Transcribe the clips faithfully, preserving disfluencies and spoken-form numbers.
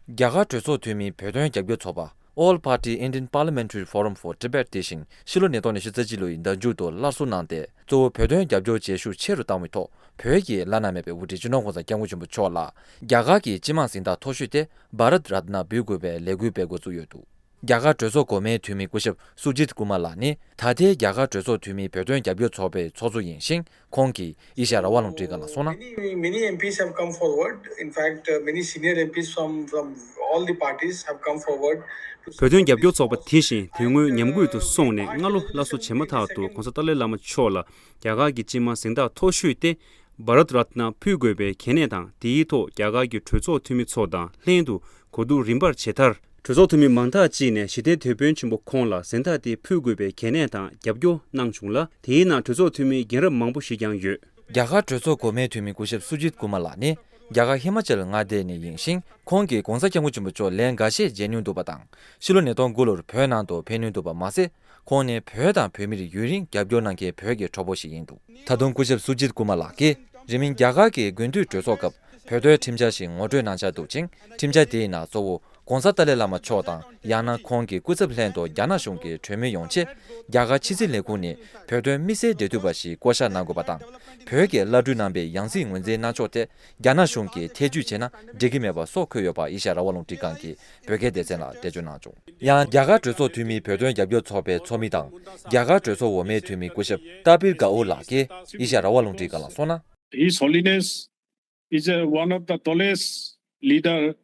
རྒྱ་གར་གྲོས་ཚོགས་འཐུས་མིའི་བོད་དོན་རྒྱབ་སྐྱོར་ཚོགས་པ་All Party Indian Parliamentary Forum for Tibet དེ་བཞིན་ཕྱི་ལོ་ཉིས་སྟོང་ཉི་ཤུ་རྩ་གཅིག་ལོའི་ཟླ་མཇུག་ཏུ་སླར་གསོ་གནང་སྟེ། གཙོ་བོ་བོད་དོན་རྒྱབ་སྐྱོར་བྱེད་ཤུགས་ཆེ་རུ་བཏང་བའི་ཐོག་བོད་ཀྱི་བླ་ན་མེད་པའི་དབུ་ཁྲིད་སྤྱི་ནོར་༸གོང་ས་༸སྐྱབས་མགོན་ཆེན་པོ་མཆོག་ལ་རྒྱ་གར་གྱི་སྤྱི་དམངས་གཟེངས་རྟགས་མཐོ་ཤོས་ཏེ་བྷ་རཏ་རཏ་ན་འབུལ་དགོས་པའི་ལས་འགུལ་སྤེལ་འགོ་བཙུགས་ཡོད་འདུག་རྒྱ་གར་གྲོས་ཚོགས་འགོ་མའི་འཐུས་མི་སྐུ་ཞབས་སུ་ཇིད་ཀུ་མ་ལགས་ནི་ད་ལྟའི་རྒྱ་གར་གྲོས་ཚོགས་འཐུས་མིའི་བོད་དོན་རྒྱབ་སྐྱོར་ཚོགས་པའི་ཚོགས་གཙོ་ཡིན་ཞིང་། ཁོང་གིས་ཨེ་ཤ་ཡ་རང་དབང་རླུང་འཕྲིན་ཁང་ལ་གསུངས་ན། Many, many M Ps have come forward. In fact, uh, many senior M Ps from, from all the parties have come forward. བོད་དོན་རྒྱབ་སྐྱོར་ཚོགས་པ་དེ་བཞིན་དེ་སྔོན་ཉམས་རྒུད་དུ་སོང་ནས་སྔ་ལོ་སླར་གསོ་བྱས་མ་ཐག་ཏུ་༸གོང་ས་ཏཱ་ལའི་བླ་མ་མཆོག་ལ་རྒྱ་གར་གྱི་སྤྱི་དམངས་གཟེངས་རྟགས་མཐོ་ཤོས་ཏེ་བྷ་རཏ་རཏ་ན་ཕུལ་དགོས་པའི་གལ་གནད་དང་། དེའི་ཐོག་རྒྱ་གར་གྱི་གྲོས་ཚོགས་འཐུས་མི་ཚོ་དང་ལྷན་དུ་གོ་བསྡུར་རིམ་པར་བྱས་མཐར། གྲོས་ཚོགས་འཐུས་མི་མང་དག་ཅིག་ནས་ཞི་བདེའི་དེད་དཔོན་ཆེན་པོ་ཁོང་ལ་གཟེངས་རྟགས་དེ་ཕུལ་དགོས་པའི་གལ་གནད་དང་རྒྱབ་སྐྱོར་གནང་བྱུང་ལ། དེའི་ནང་གྲོས་ཚོགས་འཐུས་མི་རྒན་རབས་མང་པོ་ཞིག་ཀྱང་ཡོད། རྒྱ་གར་གྲོས་ཚོགས་འགོ་མའི་འཐུས་མི་སྐུ་ཞབས་སུ་ཇིད་ཀུ་མ་ལགས་ནི་རྒྱ་གར་ཧི་མ་ཅལ་མངའ་སྡེ་ནས་ཡིན་ཞིང་། ཁོང་གིས་༸གོང་ས་༸སྐྱབས་མགོན་ཆེན་པོ་མཆོག་ལན་འགའ་ཤས་མཇལ་མྱོང་འདུག་པ་དང་། ཕྱི་ལོ་ཉིས་སྟོང་དགུ་ལོར་བོད་ནང་དུ་ཕེབས་མྱོང་འདུག་པ་མ་ཟད། ཁོང་ནི་བོད་དང་བོད་མིར་ཡུན་རིང་རྒྱབ་སྐྱོར་གནང་མཁན་བོད་ཀྱི་གྲོགས་པོ་ཞིག་ཡིན་འདུག་ད་དུང་སྐུ་ཞབས་སུ་ཇིད་ཀུ་མ་ལགས་ཀྱིས་རིང་མིན་རྒྱ་གར་གྱི་དགུན་དུས་གྲོས་ཚོགས་སྐབས་བོད་དོན་ཁྲིམས་འཆར་ཞིག་ངོ་སྤྲོད་གནང་འཆར་འདུག་ཅིང་། ཁྲིམས་འཆར་དེའི་ནང་གཙོ་བོ་༸གོང་ས་ཏཱ་ལའི་བླ་མ་མཆོག་དང་ཡང་ན་ཁོང་གི་སྐུ་ཚབ་ལྷན་དུ་རྒྱ་ནག་གཞུང་གི་གྲོས་མོལ་ཡོང་ཆེད། རྒྱ་གར་ཕྱི་སྲིད་ལས་ཁུངས་ནས་བོད་དོན་དམིགས་བསལ་འབྲེལ་མཐུད་པ་ཞིག་བསྐོ་གཞག་གནང་དགོས་པ་དང་། བོད་ཀྱི་བླ་སྤྲུལ་རྣམ་པས་ཡང་སྲིད་ངོས་འཛིན་གནང་ཕྱོགས་ཐད་རྒྱ་ནག་གཞུང་གིས་ཐེ་ཇུས་བྱས་ན་འགྲིག་གི་མེད་པ་སོགས་འཁོད་ཡོད་པ་ཨེ་ཤ་ཡ་རང་དབང་རླུང་འཕྲིན་ཁང་གི་བོད་སྐད་སྡེ་ཚན་ལ་འགྲེལ་བརྗོད་གནང་བྱུང་། ཡང་རྒྱ་གར་གྲོས་ཚོགས་འཐུས་མིའི་བོད་དོན་རྒྱབ་སྐྱོར་ཚོགས་པའི་ཚོགས་མི་དང་། རྒྱ་གར་གྲོས་ཚོགས་འོག་མའི་འཐུས་མི་སྐུ་ཞབས་ཏཱ་པིར་གའོ་ལགས་ཀྱིས་ཨེ་ཤ་ཡ་རང་དབང་རླུང་འཕྲིན་ཁང་ལ་གསུངས་ན། His Holiness is a, one of the tallest leader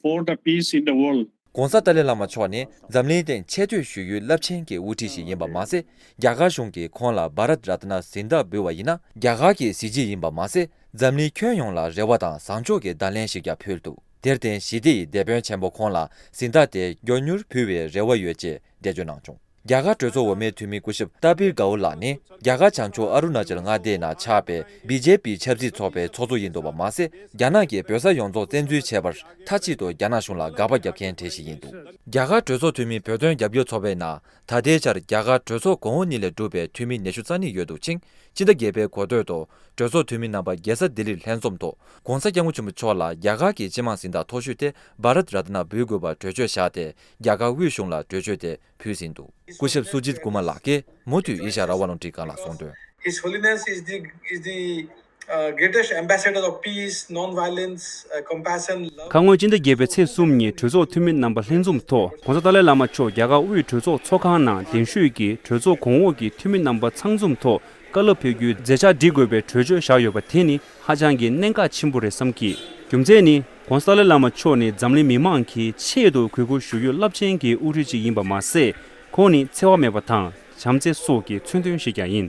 for the peace in the world. ༸གོང་ས་ཏཱ་ལའི་བླ་མ་མཆོག་ནི་འཛམ་གླིང་སྟེང་ཆེ་བསྟོད་ཞུ་ཡུལ་རླབས་ཆེན་གྱི་དབུ་ཁྲིད་ཞིག་ཡིན་པ་མ་ཟད། རྒྱ་གར་གཞུང་གིས་ཁོང་ལ་བྷ་རཏ་རཏ་ན་གཟེངས་རྟགས་འབུལ་བ་ཡིན་ན། རྒྱ་གར་གྱི་གཟི་བརྗིད་ཡིན་པ་མ་ཟད། འཛམ་གླིང་ཁྱོན་ཡོངས་ལ་རེ་བ་དང་བཟང་ཕྱོགས་ཀྱི་བརྡ་ལན་ཞིག་ཀྱང་ཕུལ་འདུག་དེར་བརྟེན་ཞི་བདེ་ཡི་དེད་དཔོན་ཆེན་པོ་ཁོང་ལ་གཟེངས་རྟགས་དེ་མགྱོགས་མྱུར་ཕུལ་བའི་རེ་བ་ཡོད་ཅེས་འགྲེལ་བརྗོད་གནང་བྱུང་། རྒྱ་གར་གྲོས་ཚོགས་འོག་མའི་འཐུས་མི་སྐུ་ཞབས་ཏཱ་པིར་གའོ་ལགས་ནི་རྒྱ་གར་བྱང་ཕྱོགས་ཨ་རུ་ན་ཅལ་མངའ་སྡེའི་ནང་ཆགས་པའི་བི་ཇེ་པི་ཆབ་སྲིད་ཚོགས་པའི་ཚོགས་གཙོ་ཡིན་འདུག་པ་མ་ཟད། རྒྱ་ནག་གིས་བོད་ས་ཡོངས་རྫོགས་བཙན་འཛུལ་བྱས་པར་མཐའ་གཅིག་ཏུ་རྒྱ་ནག་གཞུང་ལ་དགག་པ་བརྒྱབ་མཁན་གྲས་ཤིག་ཡིན་འདུག་རྒྱ་གར་གྲོས་ཚོགས་འཐུས་མིའི་བོད་དོན་རྒྱབ་སྐྱོར་ཚོགས་པའི་ནང་ད་ལྟའི་ཆར་རྒྱ་གར་གྲོས་ཚོགས་གོང་འོག་གཉིས་ལས་གྲུབ་པའི་འཐུས་མི་ཉི་ཤུ་རྩ་གཉིས་ཡོད་འདུག་ཅིང་། སྤྱི་ཟླ་བརྒྱད་པའི་འགོ་སྟོད་དུ་གྲོས་ཚོགས་འཐུས་མི་རྣམ་པ་རྒྱལ་ས་ལྡི་ལིར་ལྷན་འཛོམས་ཐོག་༸གོང་ས་༸སྐྱབས་མགོན་ཆེན་པོ་མཆོག་ལ་རྒྱ་གར་གྱི་སྤྱི་དམངས་གཟེངས་རྟགས་མཐོ་ཤོས་ཏེ་བྷ་རཏ་རཏ་ན་འབུལ་དགོས་པར་གྲོས་ཆོད་བཞག་སྟེ། རྒྱ་གར་དབུས་གཞུང་ལ་གྲོས་ཆོད་དེ་ཕུལ་ཟིན་འདུག་སྐུ་ཞབས་སུ་ཇིད་ཀུ་མ་ལགས་ཀྱིས་མུ་མཐུད་ཨེ་ཤ་ཡ་རང་དབང་རླུང་འཕྲིན་ཁང་ལ་གསུངས་དོན། His Holiness is the, is the, uh, greatest ambassador of peace, non-violence, uh, compassion, love. ཁ་སྔོན་སྤྱི་ཟླ་བརྒྱད་པའི་ཚེས་གསུམ་ཉིན་གྲོས་ཚོགས་འཐུས་མི་རྣམ་པ་ལྷན་འཛོམས་ཐོག་༸གོང་ས་ཏཱ་ལའི་བླ་མ་མཆོག་རྒྱ་གར་དབུས་གྲོས་ཚོགས་ཚོགས་ཁང་ནང་གདན་ཞུས་ཀྱིས་གྲོས་ཚོགས་གོང་འོག་གི་འཐུས་མི་རྣམ་པ་ཚང་འཛོམས་ཐོག་བཀའ་སློབ་ཕེབས་རྒྱུའི་མཛད་འཆར་སྒྲིག་དགོས་པའི་གྲོས་ཆོད་བཞག་ཡོད་པ་དེ་ནི་ཧ་ཅང་གི་གནད་འགག་ཆེན་པོ་རེད་བསམ་གྱི། རྒྱུ་མཚན་ནི་༸གོང་ས་ཏཱ་ལའི་བླ་མ་མཆོག་ནི་འཛམ་གླིང་མི་མང་གི་ཆེད་དུ་གུས་བཀུར་ཞུ་རྒྱུ་རླབས་ཆེན་གྱི་དབུ་ཁྲིད་ཅིག་ཡིན་པ་མ་ཟད། ཁོང་ནི་འཚེ་བ་མེད་པ་དང་བྱམས་བརྩེ་སོགས་ཀྱི་མཚོན་དོན་ཞིག་ཀྱང་ཡིན།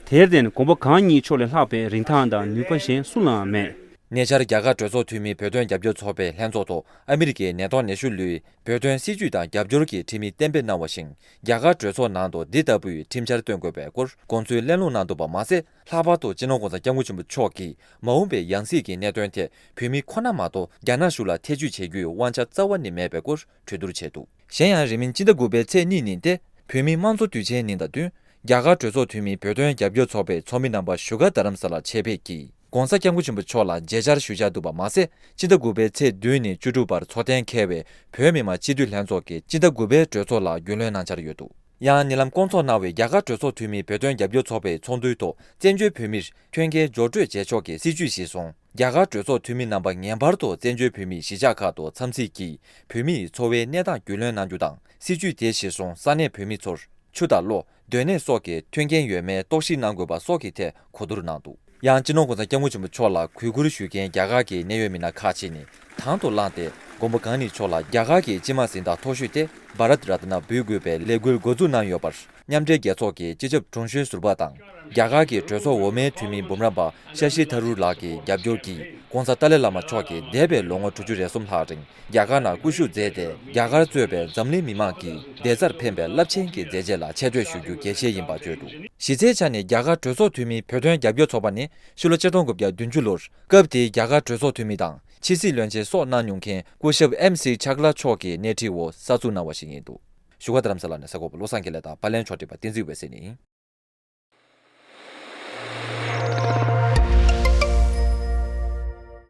དེར་བརྟེན་དགོངས་པ་གང་ཉིད་ཕྱོགས་ལས་ལྷག་པའི་རིན་ཐང་དང་ནུས་པ་གཞན་སུ་ལའང་མེད། ཉེ་ཆར་རྒྱ་གར་གྲོས་ཚོགས་འཐུས་མིའི་བོད་དོན་རྒྱབ་སྐྱོར་ཚོགས་པའི་ལྷན་ཚོགས་ཐོག་ཨ་མི་རི་ཀའི་ནད་ཐོག་ནད་ཤུལ་ལུའི་བོད་དོན་སྲིད་བྱུས་དང་རྒྱབ་སྐྱོར་གྱི་ཁྲིམས་ཡིག་གཏན་འབེབས་གནང་བ་བཞིན། རྒྱ་གར་གྲོས་ཚོགས་ནང་དུ་འདི་ལྟ་བུའི་ཁྲིམས་འཆར་བཏོན་དགོས་པའི་སྐོར་དགོངས་ཚུལ་གླེང་སློང་གནང་འདུག་པ་མ་ཟད། ལྷག་པར་དུ་སྤྱི་ནོར་༸གོང་ས་༸སྐྱབས་མགོན་ཆེན་པོ་མཆོག་གིས་མ་འོངས་པའི་ཡང་སྲིད་ཀྱི་གནད་དོན་ཐད་བོད་མི་ཁོ་ན་མ་གཏོགས་རྒྱ་ནག་གཞུང་ལ་ཐེ་ཇུས་བྱེད་རྒྱུའི་དབང་ཆ་རྩ་བ་ནས་མེད་པའི་སྐོར་གྲོས་བསྡུར་བྱས་འདུག་གཞན་ཡང་རིང་མིན་སྤྱི་ཟླ་དགུ་པའི་ཚེས་གཉིས་ཉིན་ཏེ། བོད་མིའི་དམངས་གཙོ་དུས་ཆེན་ཉིན་དང་བསྟུན། རྒྱ་གར་གྲོས་ཚོགས་འཐུས་མིའི་བོད་དོན་རྒྱབ་སྐྱོར་ཚོགས་པའི་ཚོགས་མི་རྣམ་པ་བཞུགས་སྒར་རྡ་རམ་ས་ལ་ཆེད་ཕེབས་ཀྱིས་༸གོང་ས་༸སྐྱབས་མགོན་ཆེན་པོ་མཆོག་ལ་མཇལ་བཅར་ཞུ་འཆར་འདུག་པ་མ་ཟད། སྤྱི་ཟླ་དགུ་པའི་ཚེས་བདུན་ནས་བཅུ་དྲུག་བར་འཚོགས་གཏན་འཁེལ་བའི་བོད་མི་མང་སྤྱི་འཐུས་ལྷན་ཚོགས་ཀྱི་སྤྱི་ཟླ་དགུ་པའི་གྲོས་ཚོགས་ལ་རྒྱུས་ལོན་གནང་འཆར་ཡོད་འདུག་ཡང་ཉེ་ལམ་བསྐོང་ཚོགས་གནང་བའི་རྒྱ་གར་གྲོས་ཚོགས་འཐུས་མིའི་བོད་དོན་རྒྱབ་སྐྱོར་ཚོགས་པའི་ཚོགས་འདུའི་ཐོག་བཙན་བྱོལ་བོད་མིར་ཐོན་སྐྱེད་སྦྱོར་སྤྲོད་བྱེད་ཕྱོགས་ཀྱི་སྲིད་བྱུས་གཞིར་བཟུང་། རྒྱ་གར་གྲོས་ཚོགས་འཐུས་མི་རྣམ་པ་ངེས་པར་དུ་བཙན་བྱོལ་བོད་མིའི་གཞིས་ཆགས་ཁག་ཏུ་འཚམས་གཟིགས་ཀྱིས་བོད་མིའི་འཚོ་བའི་གནས་སྟངས་རྒྱུས་ལོན་གནང་རྒྱུ་དང་། སྲིད་བྱུས་དེ་གཞིར་བཟུང་ས་གནས་བོད་མི་ཚོར་ཆུ་དང་གློག་སྡོད་གནས་སོགས་ཀྱི་མཐུན་རྐྱེན་ཡོད་མེད་རྟོག་ཞིབ་གནང་དགོས་པ་སོགས་ཀྱི་ཐད་གོ་བསྡུར་གནང་འདུག་ཡང་སྤྱི་ནོར་༸གོང་ས་༸སྐྱབས་མགོན་ཆེན་པོ་མཆོག་ལ་གུས་བཀུར་ཞུ་མཁན་རྒྱ་གར་གྱི་གནད་ཡོད་མི་སྣ་ཁག་ཅིག་ནས་དང་དུ་བླངས་ཏེ། མགོན་པོ་གང་ཉིད་མཆོག་ལ་རྒྱ་གར་གྱི་སྤྱི་དམངས་གཟེངས་རྟགས་མཐོ་ཤོས་ཏེ་བྷ་རཏ་རཏ་ན་འབུལ་དགོས་པའི་ལས་འགུལ་འགོ་འཛུགས་གནང་ཡོད་པར། མཉམ་འབྲེལ་རྒྱལ་ཚོགས་ཀྱི་སྤྱི་ཁྱབ་དྲུང་གཞོན་ཟུར་པ་དང་། རྒྱ་གར་གྱི་གྲོས་ཚོགས་འོག་མའི་འཐུས་མི་འབུམ་རམས་པ་ཤ་ཤི་ཐ་རུར་ལགས་ཀྱི་རྒྱབ་སྐྱོར་གྱིས། ༸གོང་ས་ཏཱ་ལའི་བླ་མ་མཆོག་གིས་འདས་པའི་ལོ་ངོ་དྲུག་ཅུ་རེ་གསུམ་ལྷག་རིང་རྒྱ་གར་ནང་སྐུ་བཞུགས་མཛད་དེ། རྒྱ་གར་གཙོས་པའི་འཛམ་གླིང་མི་མང་གིས་བདེ་རྩར་ཕན་པའི་རླབས་ཆེན་གྱི་མཛད་རྗེས་ལ་ཆེ་བསྟོད་ཞུ་རྒྱུ་གལ་ཆེ་ཡིན་པ་བརྗོད་འདུག་གཞི་རྩའི་ཆ་ནས་རྒྱ་གར་གྲོས་ཚོགས་འཐུས་མིའི་བོད་དོན་རྒྱབ་སྐྱོར་ཚོགས་པ་ནི་ཕྱི་ལོ་ཆིག་སྟོང་དགུ་བརྒྱ་བདུན་ཅུ་ལོར་སྐབས་དེའི་རྒྱ་གར་གྲོས་ཚོགས་འཐུས་མི་དང་ཕྱི་སྲིད་བློན་ཆེན་སོགས་གནང་མྱོང་མཁན་སྐུ་ཞབས་ཨེམ་སི་ཆག་ལ་མཆོག་གི་སྣེ་ཁྲིད་འོག་གསར་འཛུགས་གནང་བ་ཞིག་ཡིན་འདུག་བཞུགས་སྒར་རྡ་རམ་ས་ལ་ནས་གསར་འགོད་པ་བློ་བཟང་དགེ་ལེགས་དང་པར་ལེན་ཕྱོགས་སྒྲིག་པ་བསྟན་འཛིན་འོད་ཟེར་ནས་ཡིན།